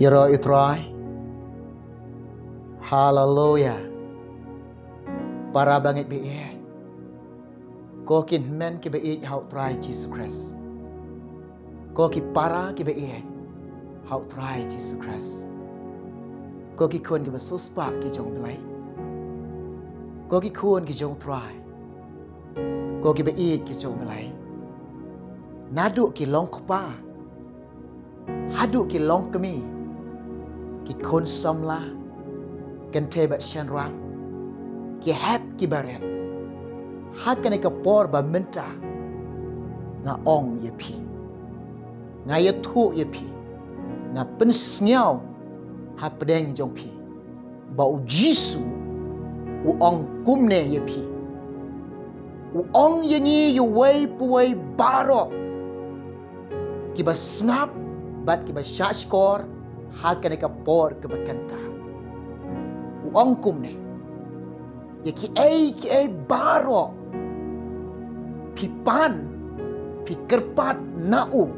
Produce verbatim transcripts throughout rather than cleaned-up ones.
Ïaroh ïa u Trai. Haleluya. Para bangeit ba ïeit. Ko ki hynmen kiba ïeit ha u Trai Jisu Khrist. Ko ki para kiba ïeit ha u Trai Jisu Khrist. Ko ki khun kiba siewspah ki jong u Blei. Ko ki khun ki jong u Trai. Ko kiba ïeit ki jong u Blei. Naduh ki long kpa haduh ki long kmie, ki khun samla, kynthei bad shynrang, ki hep ki barit, ha kane ka por ba mynta nga ong ïa phi, nga ïathuh ïa phi, nga pynsngew hapdeng jong phi ba u Jisu u ong kumne ïa phi. U ong ïa ngi ïa uwei pa uwei baroh kiba sngap bad kiba shahshkor ha kane ka por kaba kynta. U ong kumne, ïa kiei kiei baroh phi pan, phi kyrpad na u,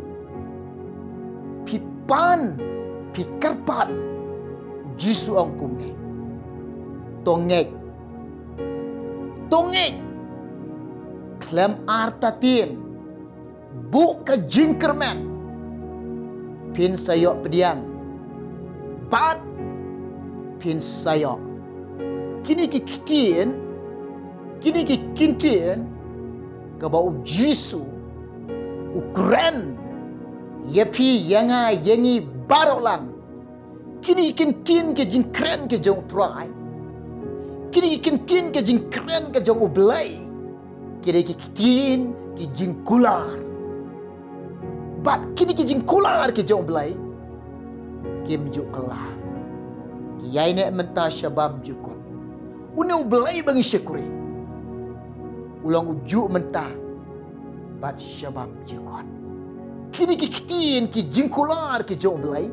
phi pan, phi kyrpad. U Jisu ong kumne, to ngeit, to ngeit, khlem artatien, buh ka jingkyrmen, phin sa ïoh pdiang bad phin sa ïoh. Kine ki ktien, kine ki ktien kaba u Jisu u kren ïa phi, ïa nga, ïa ngi baroh lang. Kine ki ktien ki jingkren ki jong u Trai, kine ki ktien ki jingkren ki jong u Blei, kine ki ktien ki jingkular. Bad kine ki jingkular ki jong u Blei kim ju kylla. Ki ïaineh mynta sha bymjukut. Une u Blei ba ngi shakri u long ujuh mynta bad sha bymjukut. Kine ki ktien ki jingkular ki jong u Blei,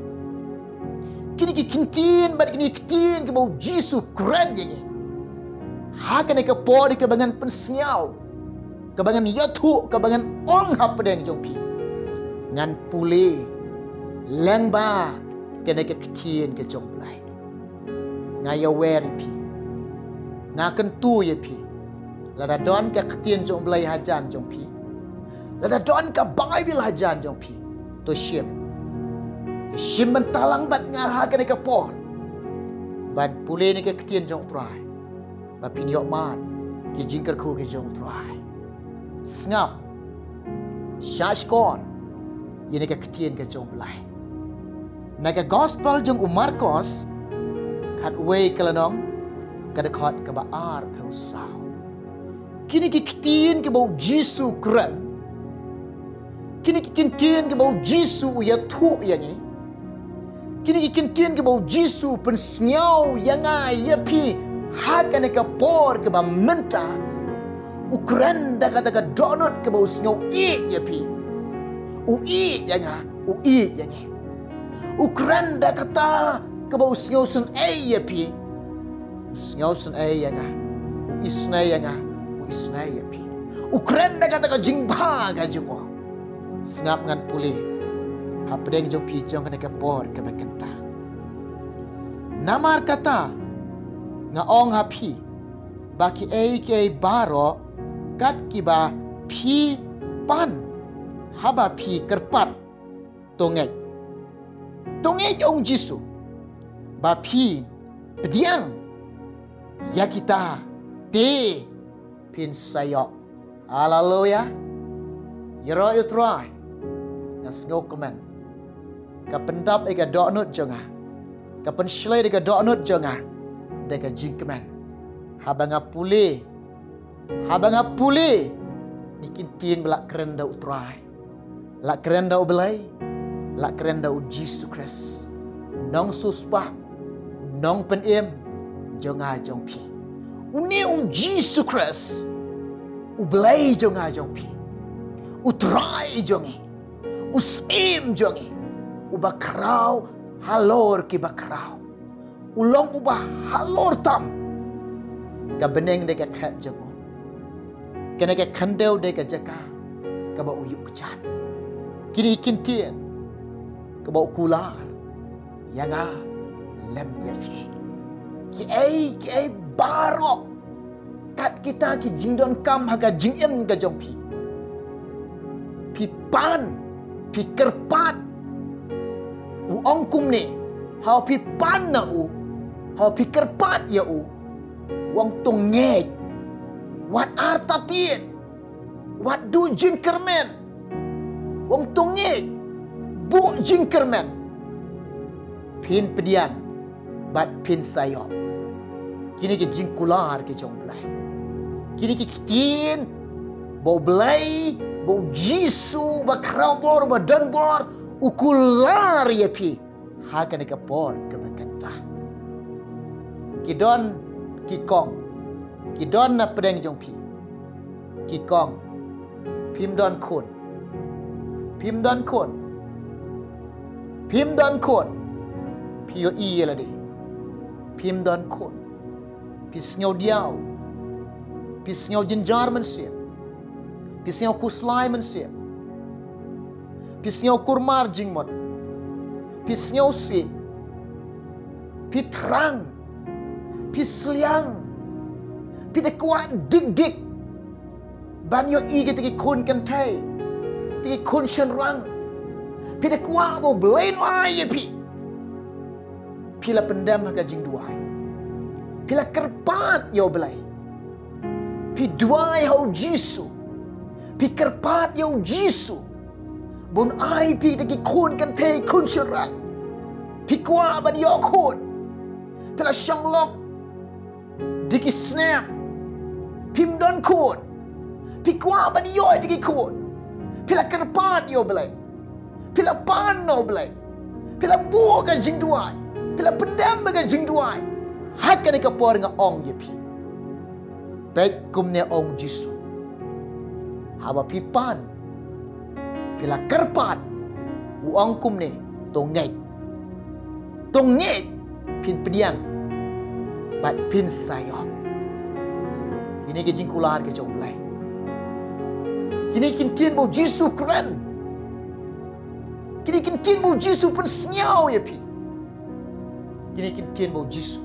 kine ki ktien bad kine ki ktien kiba u Jisu kren ïa ngi ha kane ka por kaba ngan pynsngew, kaba ngan ïathuh, kaba ngan ong hapdeng jong phi, ngan pule lyngba kane ka ktien ka jong u Blei. Nga ïawer ïa phi, nga kyntu ïa phi. Lada don ka ktien jong u Blei hajan jong phi, lada don ka Baibl hajan jong phi, to shim. Shim bynta lang bad nga ha kane ka por ban pule ïa ka ktien jong u Trai, ba phin ïoh mad ki jingkyrkhu ki jong u Trai. Sngap, shahshkor ïa kane ka ktien ka jong u Blei. Na ka Gospel jong u Markos, khatwei ka lynnong, ka dkhot kaba arphew saw. Kine ki ktien kiba u Jisu u kren, kine ki ktien kiba u Jisu u ïathuh ïa ngi, kine ki ktien kiba u Jisu u pynsngew ïa nga ïa phi ha kane ka por kaba mynta, u kren da kata ka dohnud kaba u sngew ïeit ïa phi, u ïeit ïa nga, u ïeit ïa ngi. U kren da kata kaba u sngew sngewsynei ïa phi, u sngew sngewsynei ïa nga, u isynei ïa nga, u isynei ïa phi. U kren da kata ka jingbha ka jong u. Sngap, ngan pule hapdeng jong phi jong kane ka por kaba kynta. Namar kata nga ong ha phi, ba kiei kiei baroh kat kiba phi pan, haba phi kyrpad, to ngeit. To ngeit, ong Jisu, ba phi pdiang ïa kita, te phin sa ïoh. Haleluya. Ïaroh ïa u Trai. Nga sngewkmen, ka pyndap ïa ka dohnud jong nga, ka pynshlei ïa ka dohnud jong nga da ka jingkmen. Haba nga pule, haba nga pule ïa ki ktien ba la kren da u Trai, la kren da u Blei, la kren da u Jisu Khrist, u nongsiewspah, u nongpynim jong nga jong phi. Une u Jisu Khrist, u Blei jong nga jong phi, u Trai jong ngi, u Syiem jong ngi, uba khraw halor kiba khraw, u long uba halor tam. Ka bneng dei ka khet jong u, kane ka khyndew dei ka jaka kaba u ïuh kjat. Kine ki ktien kaba u kular, ïa nga lem ïa phi. Kiei kiei baroh, kat kita ki jingdonkam ha ka jingim ka jong phi, phi pan, phi kyrpad. U ong kumne, haba phi pan na u, haba phi kyrpad ïa u, u ong to ngeit, wat artatien, wat duh jingkyrmen. U ong to ngeit, buh jingkyrmen, phin pdiang bad phin sa ïoh. Kine ki jingkular ki jong U Blei. Kine ki ktien ba U Blei, ba U Jisu, ba khraw bor, ba don bor, u kular ïa phi ha kane ka por kaba kata. Ki don ki kong, ki don na pdeng jong phi ki kong. Phim don khun, phim don khun, phim don khun. Phi ïohi ïa lade, phim don khun. Phi sngew diaw, phi sngew jynjar mynsiem, phi sngew khuslai mynsiem, phi sngew kulmar jingmut, phi sngewsih, phi thrang, phi sliang, phi da kwah dik dik ban ïohi kita ki khun kynthei, kita ki khun shynrang. Phi da kwah ba U Blei un ai ïa phi. Phi la pyndem ha ka jingduwai, phi la kyrpad ïa U Blei, phi duwai ha U Jisu, phi kyrpad ïa U Jisu ba un ai phi kita ki khun kynthei, khun shynrang. Phi kwah ban ïoh khun, phi la shong lok da ki snem, phim don khun, phi kwah ban ïoh ïa ki khun. Phi la kyrpad ïa U Blei, phi la pan na U Blei, phi la buh ka jingduwai, phi la pyndem ka jingduwai. Ha kane ka por nga ong ïa phi, peit kumne ong Jisu, haba phi pan, phi la kyrpad, u ong kumne, to ngeit, to ngeit, phin pdiang bad phin sa ïoh. Kine ki jingkular ki jong U Blei. Kine ki ktien ba U Jisu kren. Kine ki ktien ba U Jisu pynsngew ïa phi. Kine ki ktien ba U Jisu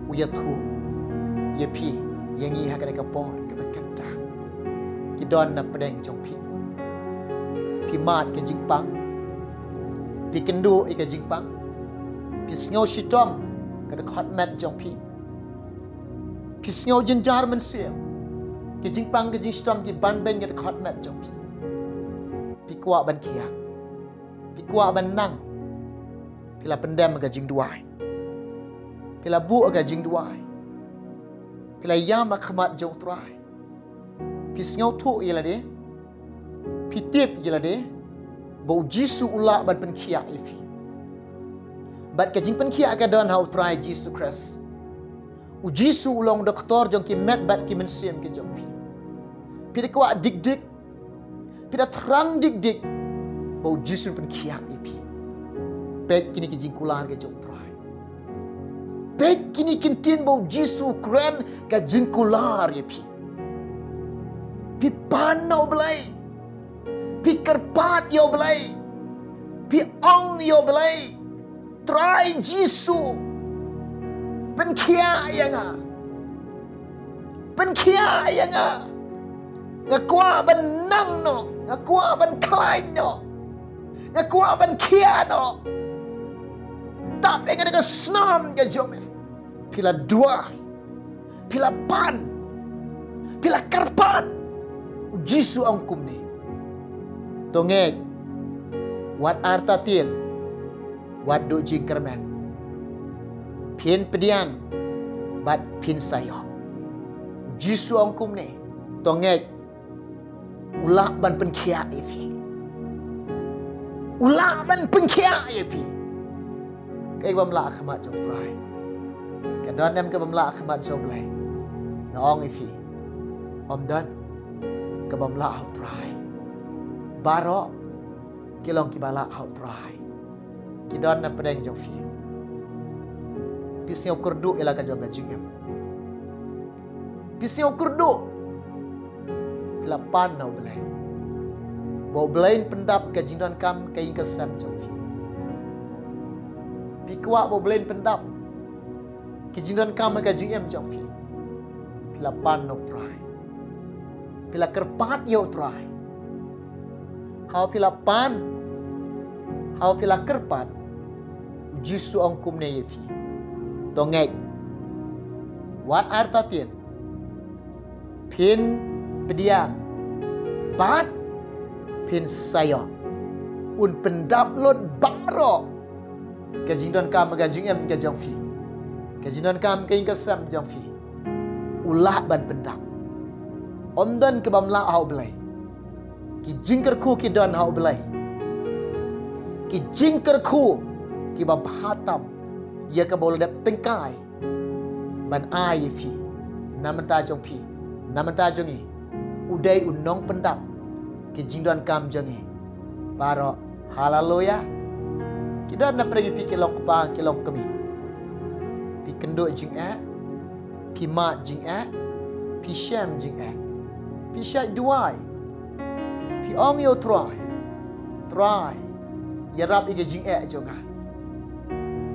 u ïathuh ïa phi, ïa ngi ha kane ka por kaba kata. Ki don na pdeng jong phi. Phi mad ka jingpang, phi kynduh ïa ka jingpang, phi sngew shitom ka dkhot met jong phi, phi sngew jynjar mynsiem, ki jingpang ki jingshitom ki ban beiñ ka dkhot met jong phi. Phi kwah ban khiah, phi kwah ban nang. Phi la pyndem ka jingduwai, phi la buh ka jingduwai, phi la ïam ha khmat jong U Trai. Phi sngewthuh ïa lade, phi tip ïa lade ba U Jisu u lah ban pynkhiah ïa phi. Bad ka jingpynkhiah ka don ha U Trai Jisu Khrist. U Jisu u long doktor jong ki met bad ki mynsiem ki jong phi. Phi da kwah dik dik, phi da thrang dik dik ba U Jisu un pynkhiah ïa phi. Peit kine ki jingkular ki jong U Trai. Peit kine ki ktien ba U Jisu u kren ka jingkular ïa phi. Phi pan na U Blei, phi kyrpad ïa U Blei, phi ong ïa U Blei, Trai Jisu, pynkhiah ïa nga, pynkhiah ïa nga. Nga kwah ban nang noh, nga kwah ban khlaiñ noh, nga kwah ban khiah noh. Tap ïa nga da ka snam ka jong me. Phi la duwai, phi la pan, phi la kyrpad. U Jisu ong kumne, to ngeit, wat artatien, wat duh jingkyrmen, phin pdiang bad phin sa ïoh. U Jisu ong kumne, to ngeit, u lah ban pynkhiah ïa phi. U lah ban pynkhiah ïa phi. Kaei bym lah ha khmat jong U Trai? Ka don em ka bym lah ha khmat jong U Blei? Nga ong ïa phi, ym don ka bym lah ha U Trai. Baroh ki long kiba lah ha U Trai. Ki don na pdeng jong phi. Phi sngew kyrduh ïa la ka jong ka jingim. Phi sngew kyrduh. Phi la pan na U Blei ba U Blei un pyndap ka jingdonkam ka ïing ka sem jong phi. Phi kwah ba U Blei un pyndap ki jingdonkam ha ka jingim jong phi. Phi la pan na U Trai. Phi la kyrpad ïa U Trai. Haba phi la pan, haba phi la kyrpad, U Jisu u ong kumne ïa phi: To ngeit. Wat artatien. Phin pdiang bad phin sa ïoh. Un pyndap lut baroh ka jingdonkam ka jingim ka jong phi, ka jingdonkam ka ïing ka sem jong phi. U lah ban pyndap. Ym don kaba ym lah ha U Blei. Ki jingkyrkhu ki don ha U Blei. Ki jingkyrkhu kiba bha tam ïa kaba u la dep tyngkai ban ai ïa phi. Na bynta jong phi, na bynta jong ngi, u dei u nongpyndap ki jingdonkam jong ngi baroh. Haleluya. Ki don na pdeng ïa phi ki long kpa ki long kmie. Phi kynduh jingeh, phi mad jingeh, phi shem jingeh, phi shait duwai. Phi ong ïa U Trai: Trai, ïarap ïa ka jingeh jong nga.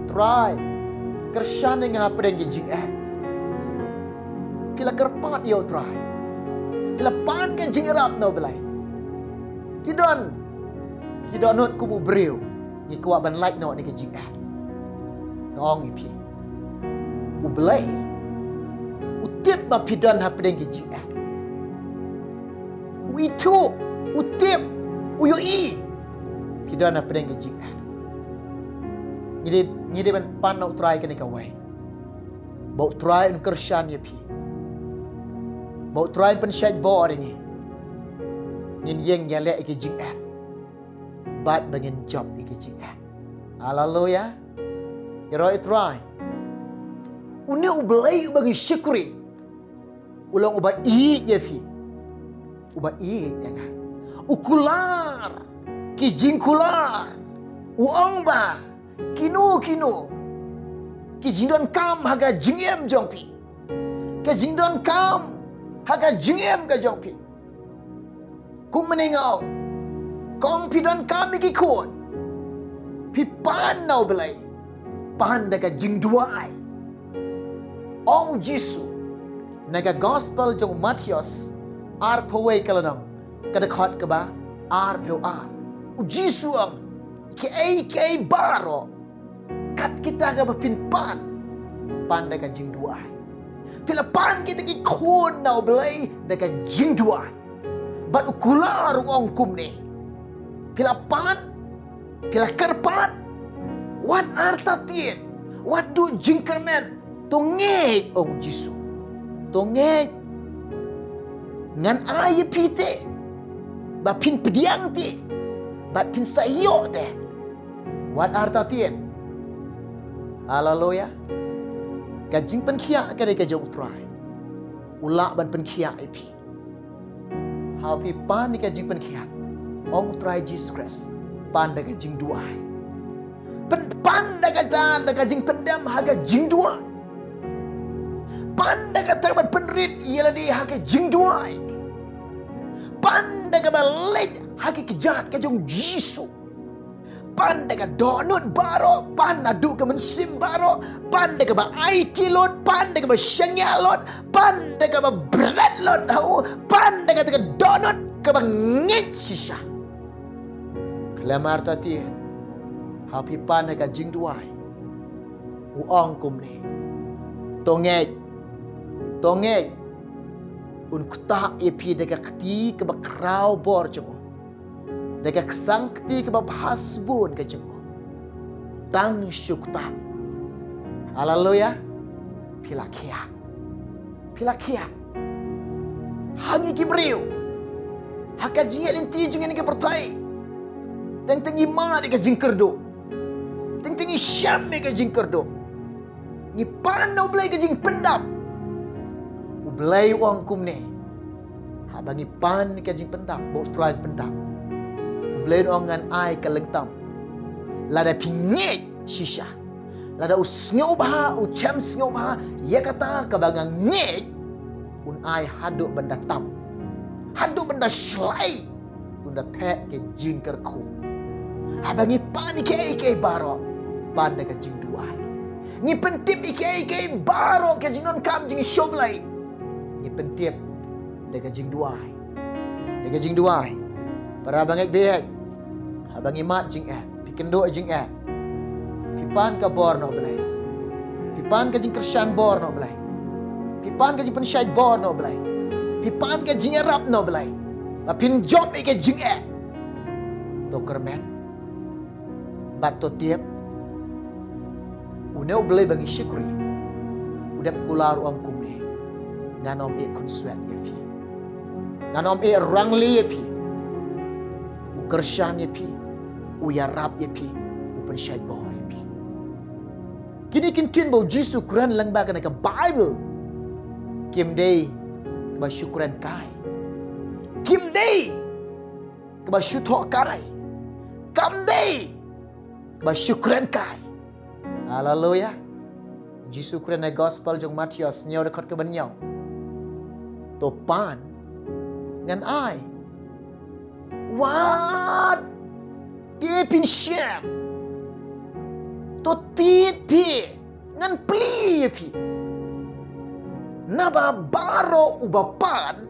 Trai, kyrshan ïa nga hapdeng ka jingeh. Phi la kyrpad ïa U Trai. Phi la pan ka jingïarap na U Blei. Ki don, ki dohnud kum u briew, ngi kwah ban lait noh na ka jingeh. Nga ong ïa phi, U Blei u tip ba phi don hapdeng ka jingeh. U ithuh, u tip, u ïohi phi don hapdeng ka jingeh. Ngi dei, ngi dei ban pan na U Trai kane kawei, ba U Trai un kyrshan ïa phi, ba U Trai un pynshait bor ïa ngi. Ngin ïeng ïaleh ïa ka jingeh bad ba ngin jop ïa ka jingeh. Haleluya. Ïaroh ïa U Trai. Une U Blei uba ngi shakri u long uba ïeit ïa phi, uba ïeit ïa nga. U kular ki jingkular. U ong ba kino kino ki jingdonkam ha ka jingim jong phi, ka jingdonkam ha ka jingim ka jong phi. Kumne nga ong, kong phi donkam ïa ki khun, phi pan na U Blei, pan da ka jingduwai. Ong U Jisu na ka gospel jong u Mathaios arphew wei ka lynnong, ka dkhot kaba arphew ar, U Jisu u ong, kiei kiei baroh kat kita kaba phin pan, pan da ka jingduwai. Phi la pan kita ki khun na U Blei da ka jingduwai. Bad u kular u ong kumne: Phi la pan, phi la kyrpad, wat artatien, wat duh jingkyrmen, to ngeit, ong U Jisu. To ngeit. Ngan ai ïa phi te, ba phin pdiang te, bad phin sa ïoh te. Wat artatien. Haleluya. Ka jingpynkhiah ka dei ka jong U Trai. U lah ban pynkhiah ïa phi. Haba phi pan ïa ka jingpynkhiah, ong U Trai Jisu Khrist, pan da ka jingduwai. Pyn-, pan da kata, da ka jingpyndem ha ka jingduwai. Pan da kata ban pynrit ïa lade ha ka jingduwai. Pan da kaba leit ha ki kjat ka jong U Jisu. Pan da ka dohnud baroh, pan naduh ka mynsiem baroh, pan da kaba aiti lut, pan da kaba shaniah lut, pan da kaba bret lut, ha u, pan da kata ka dohnud kaba ngeit shisha. Khlem artatien, haba phi pan ha ka jingduwai, u ong kumne: To ngeit, to ngeit, un ktah ïa phi da ka kti kaba khraw bor jong u, da ka ksang kti kaba bha sbun ka jong u. Tang shu ktah. Haleluya. Phi la khiah. Phi la khiah. Ha ngi ki briew, ha ka jingïaid lynti jong ngi ha ka pyrthei, teng teng ngi mad ïa ka jingkyrduh, teng teng ngi shem ïa ka jingkyrduh. Ngi pan na U Blei ka jingpyndap. U Blei u ong kumne: Haba ngi pan ka jingpyndap, ba U Trai un pyndap, U Blei u ong: Ngan ai ka lyngtam. Lada phi ngeit shisha, lada u sngewbha, u shem sngewbha ïa kata kaba nga ngeit, un ai haduh ban da tam, haduh ban da shlei, un da theh ka jingkyrkhu. Haba ngi pan ïa kiei kiei baroh, pan da ka jingduwai. Ngi pyntip ïa kiei kiei baroh ka jingdonkam jong ngi sha U Blei. Ngi pyntip da ka jingduwai. Da ka jingduwai. Para bangeit baieit, haba ngi mad jingeh, phi kynduh jingeh, phi pan ka bor na U Blei. Phi pan ka jingkyrshan bor na U Blei. Phi pan ka jingpynshait bor na U Blei. Phi pan ka jingïarap na U Blei. Ba phin jop ïa ka jingeh. To kyrmen. Bad to tip, une U Blei ba ngi shakri, u dep kular, u ong kumne: Ngan ym ïeh khunswet ïa phi. Ngan ym ïeh rangli ïa phi. U kyrshan ïa phi, u ïarap ïa phi, u pynshait bor ïa phi. Kine ki ktien ba U Jisu u kren lyngba kane ka Baibl kim dei kaba shu kren kai. Kim dei kaba shu thoh kai. Kam dei kaba shu kren kai. Haleluya. Jisu u kren ha Gospel jong u Mathaios hynñiew, dkhot kaba hynñiew: To pan, ngan ai. Wat, te phin shem. To thied te, ngan plie ïa phi. Naba baroh uba pan,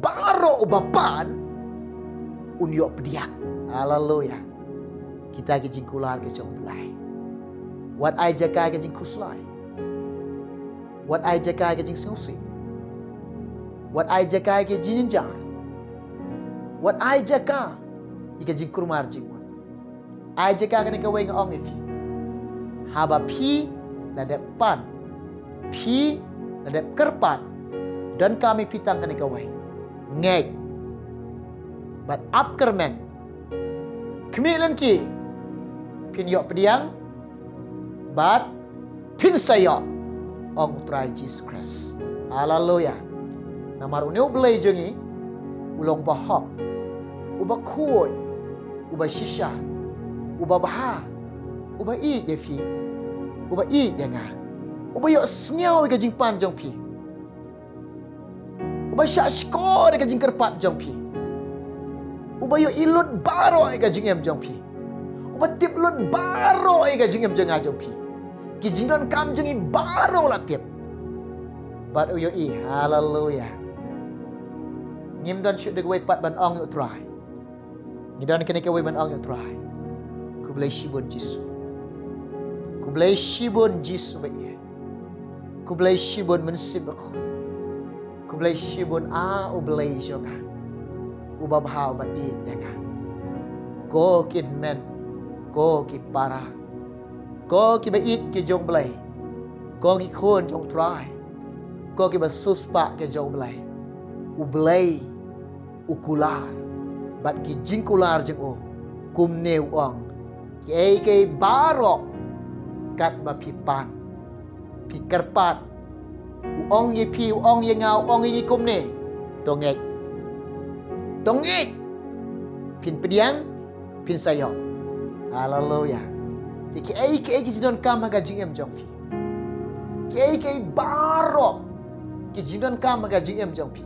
baroh uba pan, un ïoh pdiang. Haleluya. Kita ki jingkular ki jong U Blei. Wat ai jaka ïa ka jingkhuslai. Wat ai jaka ïa ka jingsngewsih. Wat ai jaka ïa ka jingjynjar. Wat ai jaka ïa ka jingkulmar jingmut. Ai jaka kane kawei, nga ong ïa phi. Haba phi la dep pan, phi la dep kyrpad, donkam ïa phi tang kane kawei. Ngeit bad ap kyrmen. Khmih lynti, phin ïoh pdiang bad phin sa ïoh, ong U Trai Jisu Khrist. Haleluya. Namar une U Blei jong ngi u long uba hok, uba khuid, uba shisha, uba bha, uba ïeit ïa phi, uba ïeit ïa nga, uba ïohsngew ïa ka jingpan jong phi, uba shahshkor ïa ka jingkyrpad jong phi, uba ïohi lut baroh ïa ka jingim jong phi, uba tip lut baroh ïa ka jingim jong nga jong phi. Ki jingdonkam jong ngi baroh u la tip. Bad u ïohi. Haleluya. Ngim don shuh da kawei pat ban ong ïa U Trai. Ngi don kane kawei ban ong ïa U Trai. Khublei shibun Jisu. Khublei shibun Jisu ba ïeit. Khublei shibun Mynsiem Bakhuid. Khublei shibun, A U Blei jong nga, uba bha, uba ïeit ïa nga. Ko ki hynmen, ko ki para, ko kiba ïeit ki jong U Blei, ko ki khun jong U Trai, ko kiba siewspah ki jong U Blei. U Blei u kular bad ki jingkular jong u, kumne u ong: Kiei kiei baroh katba phi pan, phi kyrpad, u ong ïa phi, u ong ïa nga, u ong ïa ngi kumne: To ngeit. To ngeit. Phin pdiang, phin sa ïoh. Haleluya. Te kiei kiei ki jingdonkam ha ka jingim jong phi, kiei kiei baroh ki jingdonkam ha ka jingim jong phi,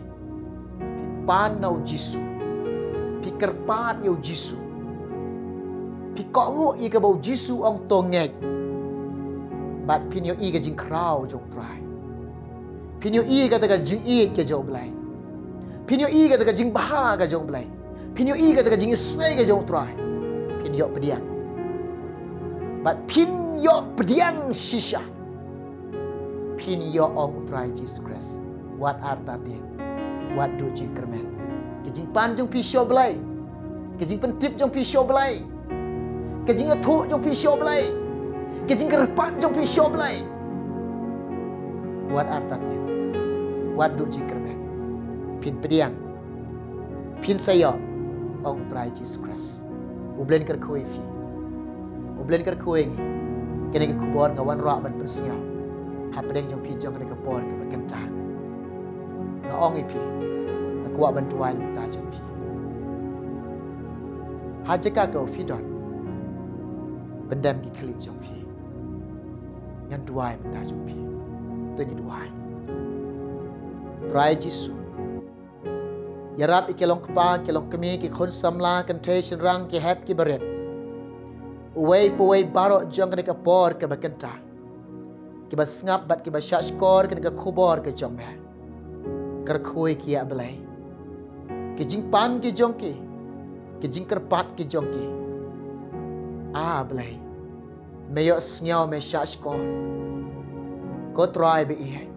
phi pan na U Jisu, phi kyrpad ïa U Jisu, phi kohnguh ïa kaba U Jisu u ong: To ngeit. Bad phin ïohi ka jingkhraw jong U Trai. Phin ïohi kata ka jingïeit ka jong U Blei. Phin ïohi kata ka jingbha ka jong U Blei. Phin ïohi kata ka jingisynei ka jong U Trai. Phin ïoh pdiang. Bad phin ïoh pdiang shisha. Phin ïoh, ong U Trai Jisu Khrist. Wat artatien. Wat duh jingkyrmen. Ka jingpan jong phi sha U Blei, ka jingpyntip jong phi sha U Blei, ka jingïathuh jong phi sha U Blei, ka jingkyrpad jong phi sha U Blei. Wat artatien. Wat duh jingkyrmen. Phin pdiang, phin sa ïoh, ong U Trai Jisu Khrist. U Blei un kyrkhu ïa phi. U Blei un kyrkhu ïa ngi. Kane ka khubor nga wanrah ban pynsngew hapdeng jong phi jong kane ka por kaba kynta. Nga ong ïa phi, nga kwah ban duwai na ka bynta jong phi. Ha jaka kaba phi don, pyndem ki khlieh jong phi. Ngan duwai na ka bynta jong phi. To ngin duwai. Trai Jisu, ïarap ïa ki long kpa, ki long kmie, ki khun samla, kynthei shynrang, ki hep ki barit. uwei pa uwei baroh jong kane ka por kaba kynta, kiba sngap bad kiba shahshkor kane ka khubor ka jong me. Kyrkhu ïa ki, A Blei, ki jingpan ki jong ki, ki jingkyrpad ki jong ki. A Blei, me ïohsngew, me shahshkor. Ko Trai ba ïeit,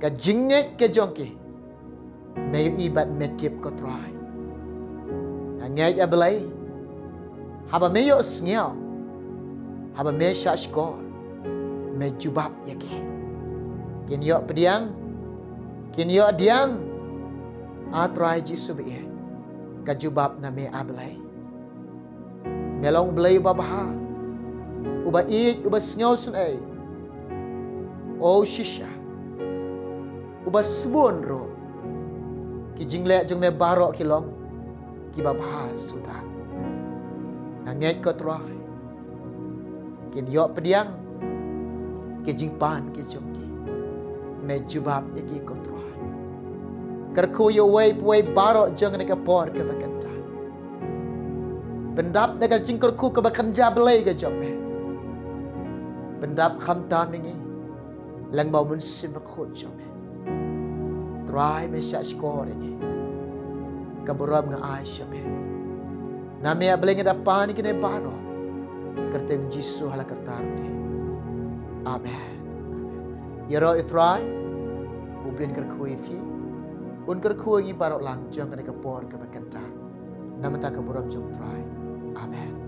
ka jingngeit ka jong ki me ïohi bad me tip, ko Trai. Nga ngeit, A Blei, haba me ïohsngew, haba me shahshkor, me jubab ïa ki. Kin ïoh pdiang, kin ïoh diang, A Trai Jisu ba ïeit, ka jubab na me, A Blei. Me long Blei uba bha, uba ïeit, uba sngewsynei. O shisha, uba sbun ruh. Ki jingleh jong me baroh ki long kiba bha suda. Nga ngeit, ko Trai, kin ïoh pdiang ki jingpan ki jong ki. Me jubab ïa ki, ko Trai. Kyrkhu ïa uwei pa uwei baroh jong kane ka por kaba kynta. Pyndap da ka jingkyrkhu kaba kynja blei ka jong me. Pyndap khamtam ïa ngi lyngba u Mynsiem Bakhuid jong me. Trai, me shahshkor ïa ngi. Ka burom nga ai sha me. Na me, A Blei, nga da pan ïa kine baroh. Kyrteng Jisu ha la karta ruh te. Amen. Ïaroh ïa u Trai, u Blei un kyrkhu ïa phi, un kyrkhu ïa ngi baroh lang jong kane ka por kaba kynta. Namar ka burom jong u Trai. Amen.